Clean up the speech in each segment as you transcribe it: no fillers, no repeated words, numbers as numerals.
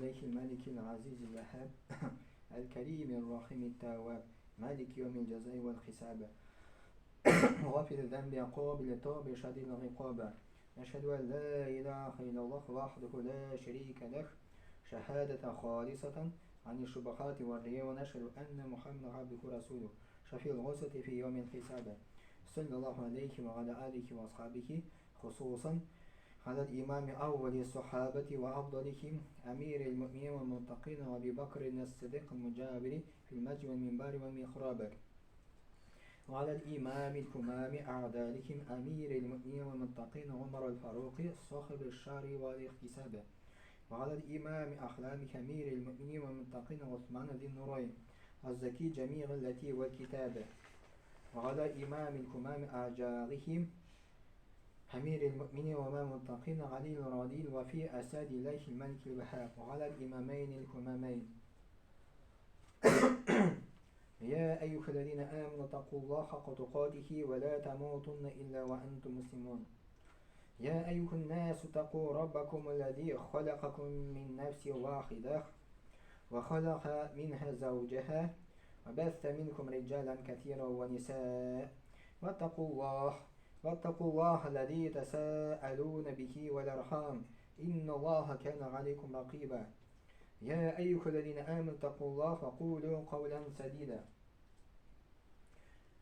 الله الملك العزيز الوهاب الكريم الرحيم التواب مالك يوم الجزاء والحساب غافر الذنب قابل التوب شديد العقاب نشهد أن لا إله إلا الله وحده لا شريك له شهادة خالصة عن الشبهات والرياء ونشهد أن محمدا عبده ورسوله شفيع الغصة في يوم الحساب صلى الله عليه وعلى آله وأصحابه خصوصا على الإمام أول الصحابة وأفضلهم أمير المؤمنين والمتقين أبي بكر الصديق المجاور في المسجد والمنبر والمحراب وعلى الإمام الكمام أعدالهم أمير المؤمنين والمتقين عمر الفاروق صاحب الشعر والاحتساب وعلى الإمام أحلام أمير المؤمنين والمتقين عثمان ذي النورين الزكي جميع التي والكتاب وعلى إمام الكمام أجارهم أمير المؤمنين وما المتقين علي الرضي وفي أساد الله الملك الوهاب وعلى الإمامين الكمامين يا أيها الذين آمنوا اتقوا الله حق تقاته ولا تموتن إلا وأنتم مسلمون يا أيها الناس اتقوا ربكم الذي خلقكم من نفس واحدة وخلق منها زوجها وبث منكم رجالا كثيرا ونساء واتقوا الله واتقوا الله الذي تساءلون به والأرحام إن الله كان عليكم رقيبا يا أيها الذين آمنوا اتقوا الله وقولوا قولا سديدا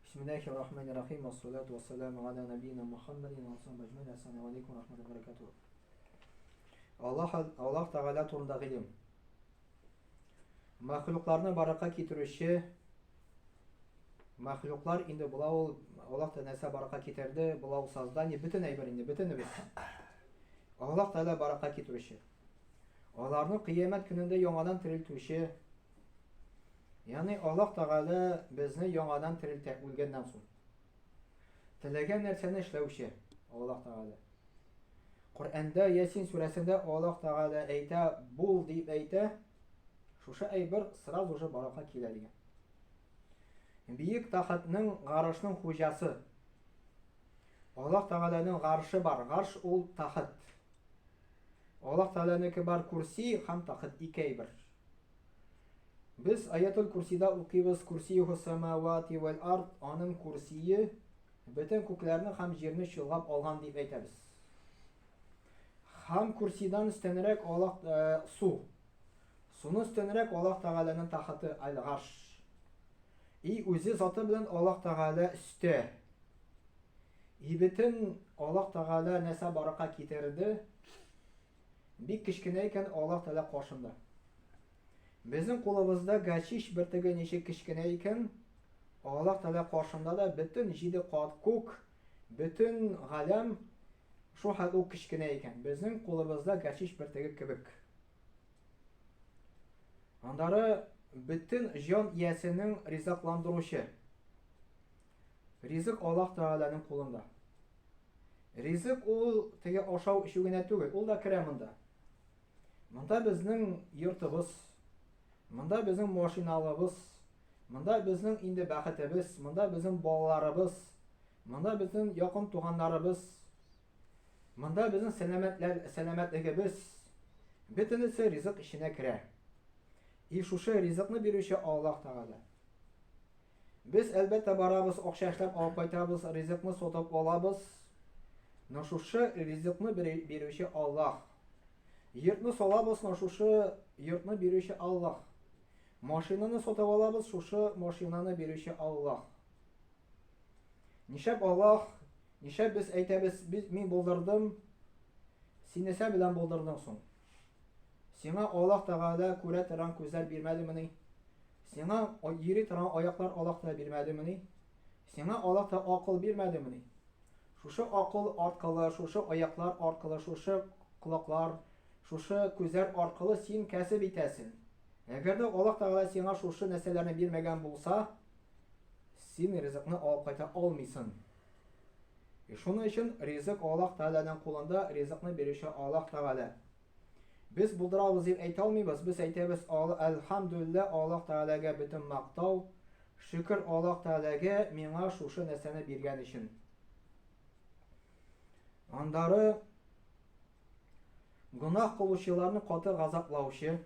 بسم الله الرحمن الرحيم والصلاة والسلام على نبينا محمد وصحبه أجمعين السلام عليكم ورحمة الله وبركاته Аллаһ Аллаһ Тәгалә турында гыйлем. Мәхлукларны баракка китерүче мәхлуклар инде була ул Аллаһ Тәгалә нәрсә баракка китерде, була ул создание, бөтен әйбер инде, бөтенебез. Аллаһ Тәгалә баракка китерүче. Аларны кыямәт көнендә яңадан терелтүче. Ягъни Аллаһ Тәгалә безне яңадан терелтә үлгәннән соң. Теләгән нәрсәне эшләүче Аллаһ Тәгалә. Коръәндә Ясин сүрәсендә Аллаһ Тәгалә әйтә, бул дип әйтә, шушы әйбер сразу же баракка килә дигән. Биек тахатның, гарышның хуҗасы. Аллаһ Тәгаләнең гаршы бар. Гарш ул тахат. Аллаһ Тәгаләнеке бар курси һәм тахт ике әйбер. Без аятул курсида укыйбыз курсиюху самавати вәл ард, аның курсие бөтен күкләрне һәм җирне чолгап алган дип әйтәбез. Һәм курсидан өстәнрәк Аллаһ э, су. Суны өстәнрәк Аллаһ Тәгаләнең тахты аль-Гарш. И үзе заты белән Аллаһ Тәгалә өстә. И бөтен Аллаһ Тәгалә нәрсә барака китерде, бик кечкенә икән Аллаһ Тәгалә каршында. Безнең кулыбызда гачиш бөртеге ничек кечкенә икән, Аллаһ Тәгалә каршында да бөтен җиде кат күк, бөтен галәм шул хәл үк кечкенә икән. Безнең кулыбызда гачиш бөртеге кебек. Аннары бөтен җан иясенең ризыкландыручы. Ризык Аллаһ Тәгаләнең кулында. Ризык ул теге ашау эчү генә түгел, ул да керә монда. Монда безнең йортыбыз, монда безнең машиналыбыз, монда безнең инде бәхетебез, монда безнең балаларыбыз, монда безнең якын туганнарыбыз, монда безнең сәламәтләр, сәламәтлегебез. Бөтенесе ризык эченә керә. И шушы ризыкны бирүче Аллаһ Тәгалә. Без, әлбәттә, барабыз, акча эшләп алып кайтабыз, ризыкны сатып алабыз. Но шушы ризыкны бирүче Аллаһ. Йортны салабыз, но шушы йортны бирүче Аллаһ. Машинаны сатып алабыз, шушы машинаны бирүче Аллаһ. Нишләп Аллаһ, нишләп без әйтәбез, без мин булдырдым, син нәрсә белән булдырдың соң? Сиңа Аллаһ Тәгалә күрә торган күзләр бирмәдемени? Сиңа йөри торган аяклар Аллаһ Тәгалә бирмәдемени? Сиңа Аллаһ Тәгалә акыл бирмәдемени? Шушы акыл аркылы, шушы аяклар аркылы, шушы колаклар, шушы күзләр аркылы син кәсеп итәсен. Әгәр дә Аллаһ Тәгалә сиңа шушы нәрсәләрне бирмәгән булса, син ризыкны алып кайта алмыйсың. И шуның өчен ризык Аллаһ Тәгаләнең кулында, ризыкны бирүче Аллаһ Тәгалә. Без булдырабыз дип әйтә алмыйбыз. Без әйтәбез, Әлхәмдүлилләһ, Аллаһ Тәгаләгә бөтен мактау, шөкер Аллаһ Тәгаләгә миңа шушы нәрсәне биргән өчен. Андары гөнаһ кылучыларны каты газаплаучы.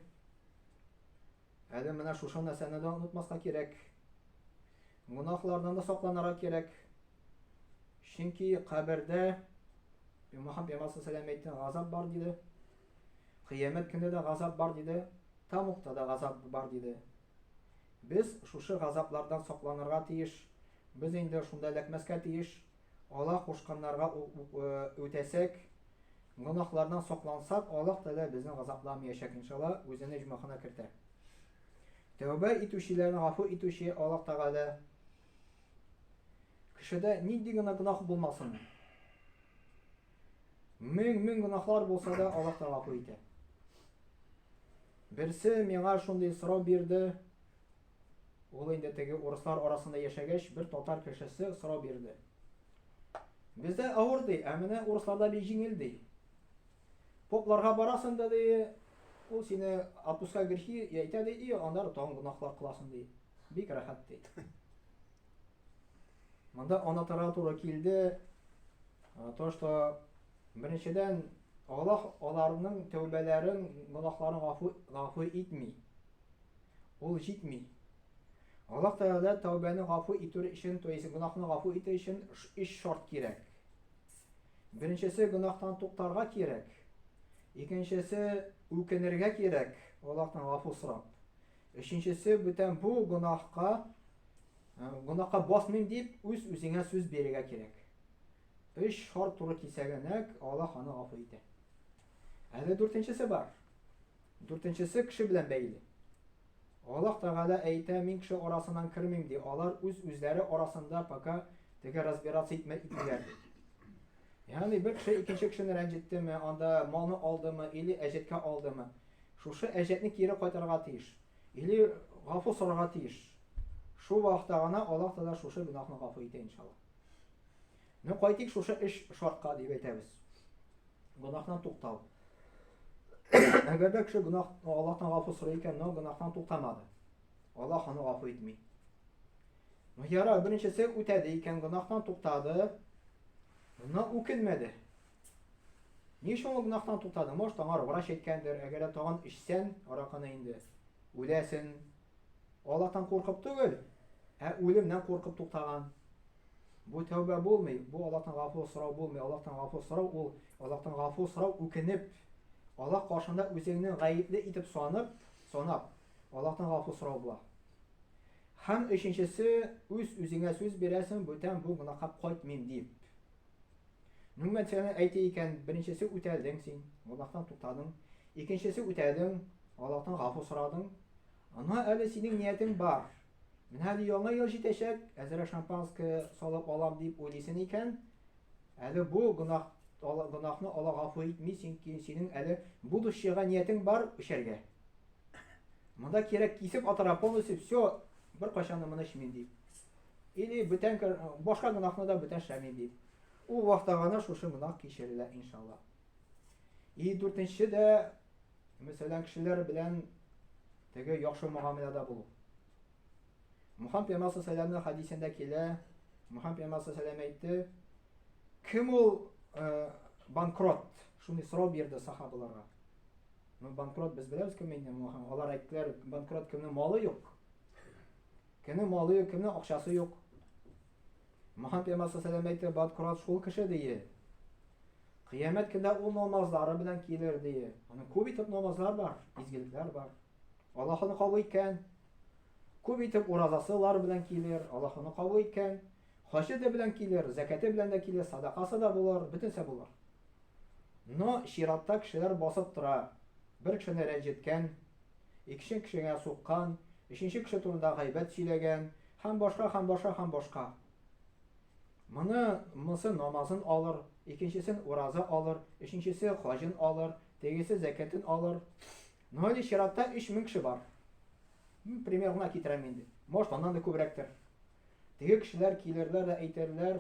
Әле менә шушы нәрсәне дә онытмаска кирәк. Гөнаһлардан да сакланырга кирәк. Чөнки кабердә Мөхәммәд пәйгамбәр саллаллаху әйтте, газап бар диде. Кыямәт көндә дә газап бар диде. Тамукта да газап бар диде. Без шушы газаплардан сакланырга тиеш. Без инде шунда эләкмәскә тиеш. Аллаһ кушканнарга үтәсәк, гөнаһлардан саклансак, Аллаһ Тәгалә безне газапламаячак, иншалла, үзенең оҗмахына кертә. Тәүбә итүчеләрне гафу итүче Аллаһ Тәгалә. Кешедә нинди генә гөнаһ булмасын, мең-мең гөнаһлар булса да, Аллаһ та гафу итә. Берсе миңа шундый сорау бирде. Ул инде теге урыслар арасында яшәгәч, бер татар кешесе сорау бирде. Бездә авыр ди, ә менә урысларда бик җиңел ди. Попларга барасың да ди, ул сине отпускай грехи әйтә ди, и аннары тагын гөнаһлар кыласың ди. Бик рәхәт ди. Монда анатара туры килде, то, что беренчедән Аллаһ аларның тәүбәләрен, гөнаһларын гафу, гафу итми. Ул җитми. Аллаһ Тәгалә тәүбәне гафу итү өчен, то есть гөнаһны гафу итү өчен өч шарт кирәк. Беренчесе гөнаһтан туктарга кирәк. Икенчесе үкенергә кирәк, Аллаһтан гафу сорап. Өченчесе бүтән бу гөнаһка гөнаһка басмыйм дип үз үзеңә сүз бирергә кирәк. Өч шарт туры килсә генә Аллаһ аны гафу итә. Әле дүртенчесе бар. Дүртенчесе кеше белән бәйле. Аллаһ Тәгалә әйтә, мин кеше арасыннан кермим ди. Алар үз-үзләре арасында пока теге разбираться итмә итмиләр ди. Ягъни бер кеше икенче кешене рәнҗеттеме, анда малны алдымы или әҗәткә алдымы? Шушы әҗәтне кире кайтарырга тиеш. Или гафу сорарга тиеш. Шул вакытта гына Аллаһ Тәгалә шушы гөнаһны гафу итә иншалла. Ну, кайтыйк шушы эш шартка дип әйтәбез. Гөнаһтан туктау. Әгәр дә кеше гөнаһ Аллаһтан гафу сорый икән, но гөнаһтан туктамады. Аллаһ аны гафу итми. Ну, яра, беренчесе үтәде икән, гөнаһтан туктады, но үкенмәде. Ни өчен ул гөнаһтан туктады? Может, аңар врач әйткәндер, әгәр дә тагын эчсән аракыны инде, үләсен. Аллаһтан куркып түгел, ә үлемнән куркып туктаган. Бу тәүбә булмый, бу Аллаһтан гафу сорау булмый. Аллаһтан гафу сорау ул Аллаһтан гафу сорау үкенеп, Аллаһ каршында үзеңне гаепле итеп санып, санап, Аллаһтан гафу сорау була. Һәм өченчесе, үз үзеңә сүз бирәсең, бүтән бу гөнаһка кайтмыйм дип. Ну, мәсәлән, әйтә икән, беренчесе үтәлдең син, гөнаһтан туктадың. Икенчесе үтәдең, Аллаһтан гафу сорадың. Ана әле синең ниятең бар. Менә әле яңа ел җитәчәк, әзрәк шампанское салып алам дип уйлыйсың икән, әле бу гөнаһ гөнаһны Алла гафу итми, чөнки синең әле будущега ниятең бар эчәргә. Монда кирәк кисеп атарга полностью все, бер кайчан да моны эчмим дип. Или бүтән башка гөнаһны да бүтән эшләмим дип. Ул вакытта гына шушы гөнаһ кичерелә иншалла. И дүртенче дә, мәсәлән, кешеләр белән теге яхшы мөгамәләдә булу. Мухаммад пәйгамбәр саллаллаху хәдисендә килә, Мухаммад пәйгамбәр саллаллаху әйтте, кем ул э, банкрот? Шундый сорау бирде сахабаларга. Ну, банкрот без беләбез кем инде, Мухаммад. Алар әйттеләр, банкрот кемнең малы юк. Кемнең малы юк, кемнең акчасы юк. Мухаммад пәйгамбәр саллаллаху әйтте, банкрот шул кеше дие. Кыямәт көндә ул намазлары белән килер дие. Аның күп итеп намазлар бар, изгелекләр бар. Аллаһ аны кабул иткән. Күп итеп уразасылар белән килер, Аллаһ аны кабул иткән. Хаҗы да белән килер, зәкәте белән дә килер, садакасы да булыр, бөтенсе булыр. Но чиратта кешеләр басып тора. Бер кешене рәнҗеткән, икенче кешегә суккан, өченче кеше турында гайбәт сөйләгән һәм башка, һәм башка, һәм башка. Моны, монысы намазын алыр, икенчесен ураза алыр, өченчесе хаҗын алыр, тегесе зәкәтен алыр. Ну, әле чиратта 3000 кеше бар. Пример гына китерәм инде. Может, аннан да күбрәктер. Теге кешеләр килерләр дә әйтерләр,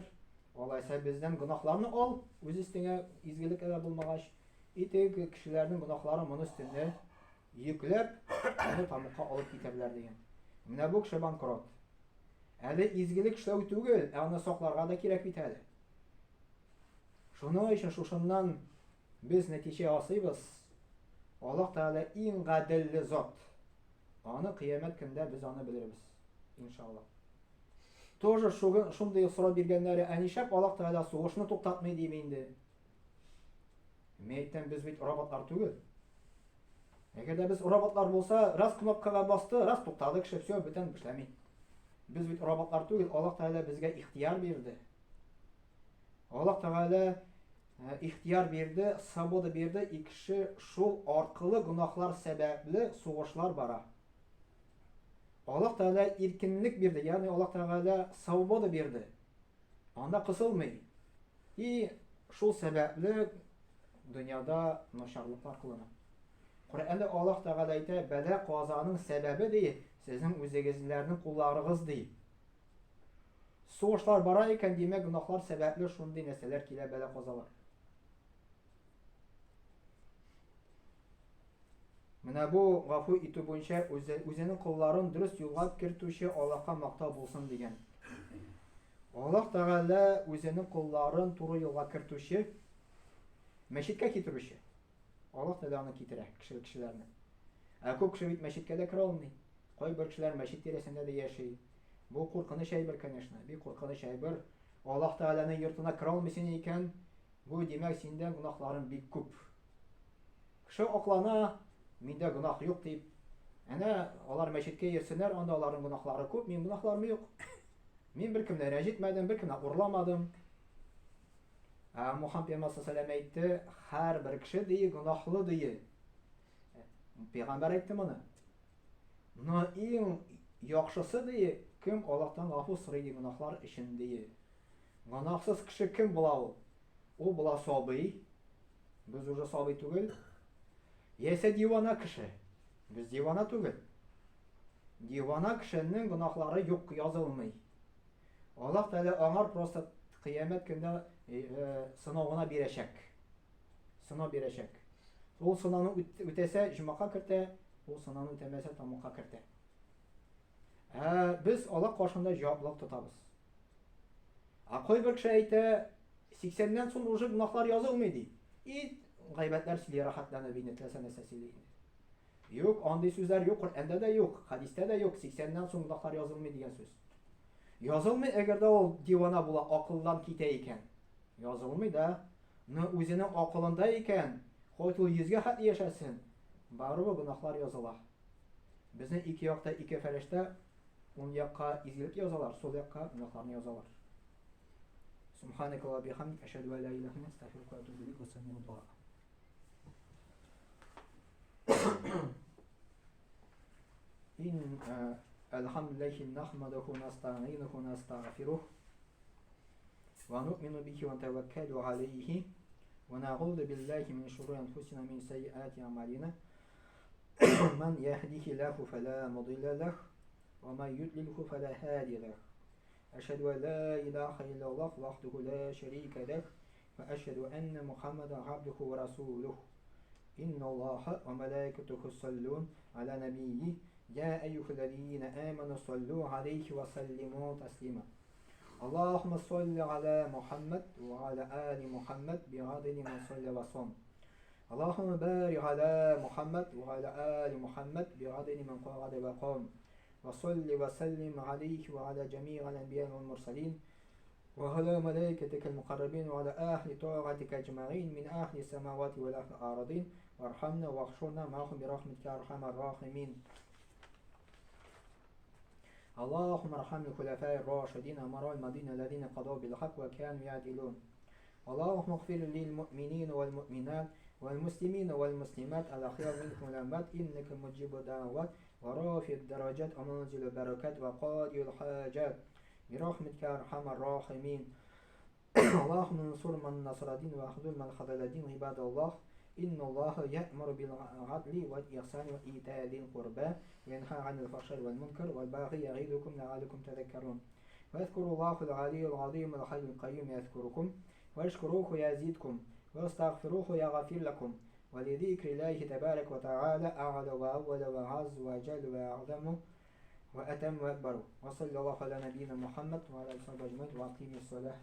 алайса бездән гөнаһларны ал, үз өстеңә изгелек әдә булмагач. И теге кешеләрнең гөнаһлары моны өстендә йөкләп, аны тамукка алып китәрләр дигән. Менә бу кеше банкрот. Әле изгелек эшләү түгел, ә аны сакларга да кирәк бит әле. Шуның өчен шушыннан без нәтиҗә ясыйбыз. Аллаһ Тәгалә иң гаделле зат. Аны кыямәт көндә без аны белербез, иншалла. Тоже шугын шундый сорау биргәннәре, ә нишләп Аллаһ Тәгалә сугышны туктатмый дим инде. Мин әйтәм, без бит роботлар түгел. Әгәр дә без роботлар булса, раз кнопкага басты, раз туктады кеше, все, бүтән эшләми. Без бит роботлар түгел, Аллаһ Тәгалә безгә ихтияр бирде. Аллаһ Тәгалә э, ихтияр бирде, свобода бирде, и кеше шул аркылы гөнаһлар сәбәпле сугышлар бара. Аллаһ Тәгалә иркенлек бирде, ягъни Аллаһ Тәгалә свобода бирде. Анда кысылмый. И шул сәбәпле дөньяда начарлыклар кылына. Коръәндә Аллаһ Тәгалә әйтә, бәла казаның сәбәбе ди, сезнең үзегезләрнең кулларыгыз ди. Сугышлар бара икән, димәк, гөнаһлар сәбәпле шундый нәрсәләр килә, бәла казалар. Менә бу гафу итү буенча үзе, үзенең колларын дөрес юлга кертүче Аллаһка мактау булсын дигән. Аллаһ Тәгалә үзенең колларын туры юлга кертүче, мәчеткә китерүче. Аллаһ Тәгалә аны китерә, кеше кешеләрне. Ә күп кеше бит мәчеткә дә керә алмый. Кайбер кешеләр мәчет тирәсендә дә яши. Бу куркыныч әйбер, конечно, бик куркыныч әйбер. Аллаһ Тәгаләнең йортына керә алмыйсың икән, бу димәк синдә гөнаһларың бик күп. Кеше аклана, миндә гөнаһ юк дип. Әнә алар мәчеткә йөрсеннәр, анда аларның гөнаһлары күп, минем гөнаһларым юк. Мин беркемне рәнҗетмәдем, беркемне урламадым. Ә Мухаммед пәйгамбәр саллаллаху әйтте, һәрбер кеше ди гөнаһлы ди. Пәйгамбәр әйтте моны. Но иң яхшысы ди, кем Аллаһтан гафу сорый ди гөнаһлар өчен ди. Гөнаһсыз кеше кем була ул? Ул була сабый, Без уже сабый түгел. Яисә дивана кеше. Без дивана түгел. Дивана кешенең гөнаһлары юк, язылмый. Аллаһ Тәгалә аңар просто кыямәт көндә э, э, сынау гына бирәчәк. Сынау бирәчәк. Ул сынауны үтәсә, җомака кертә, ул сынауны үтәмәсә, тамакка кертә. Ә без Аллаһ каршында җаваплылык тотабыз. Ә кайбер кеше әйтә, 80-нән соң уже гөнаһлар язылмый ди. И гайбәтләр сөйли рәхәтләнеп инде, теләсә нәрсә сөйли инде. Юк, андый сүзләр юк, Коръәндә дә юк, хәдистә дә юк, 80-нән соң гөнаһлар язылмый дигән сүз. Язылмый, әгәр дә ул дивана була, акылдан китә икән. Язылмый да, но үзенең акылында икән, хоть ул йөзгә хәтле яшәсен, барыбер гөнаһлар языла. Безнең ике якта ике фәрештә Уң якка изгелек язалар, сул якка гөнаһларны язалар. Субханакаллаһ бихамдик, әшһәдү ә ла илаһа илля астагфирука ва атубу илейк, ва сәмигъ дуа. Ин الحمد نحمده ونستعينه ونستغفره ونؤمن به ونتوكل عليه ونعوذ بالله من شرور أنفسنا من سيئات أعمالنا من يهده الله فلا مضل له ومن يضلله فلا هادي له أشهد أن لا إله إلا الله وحده لا شريك له وأشهد أن محمدا عبده ورسوله إن الله وملائكته يصلون على نبيه يا أيها الذين آمنوا صلوا عليه وسلموا تسليما اللهم صل على محمد وعلى آل محمد بعدد من صلى وسلم اللهم بارك على محمد وعلى آل محمد بعدد من قعد وقام وصل وسلم عليه وعلى جميع الأنبياء والمرسلين وعلى ملائكتك المقربين وعلى أهل طاعتك أجمعين من أهل السماوات والأهل الأراضين وارحمنا واحشرنا معهم برحمتك أرحم الراحمين اللهم ارحم الخلفاء الراشدين أمراء المدينة الذين قضوا بالحق وكانوا يعدلون اللهم اغفر للمؤمنين والمؤمنات والمسلمين والمسلمات الأحياء منهم والأموات إنك مجيب الدعوات ورافع الدرجات ومنزل البركات وقاضي الحاجات برحمتك أرحم الراحمين اللهم انصر من نصر الدين واخذل من خذل الدين عباد الله إن الله يأمر بالعدل والإحسان وإيتاء ذي القربى وينهى عن الفحشاء والمنكر والبغي يعظكم لعلكم تذكرون واذكروا الله العلي العظيم الحي القيوم يذكركم واشكروه يزيدكم واستغفروه يغفر لكم ولذكر الله تبارك وتعالى أعلى وأول وعز وجل وأعظم وأتم وأكبر وصلى الله على نبينا محمد وعلى آله وصحبه أجمعين وأقيم الصلاة.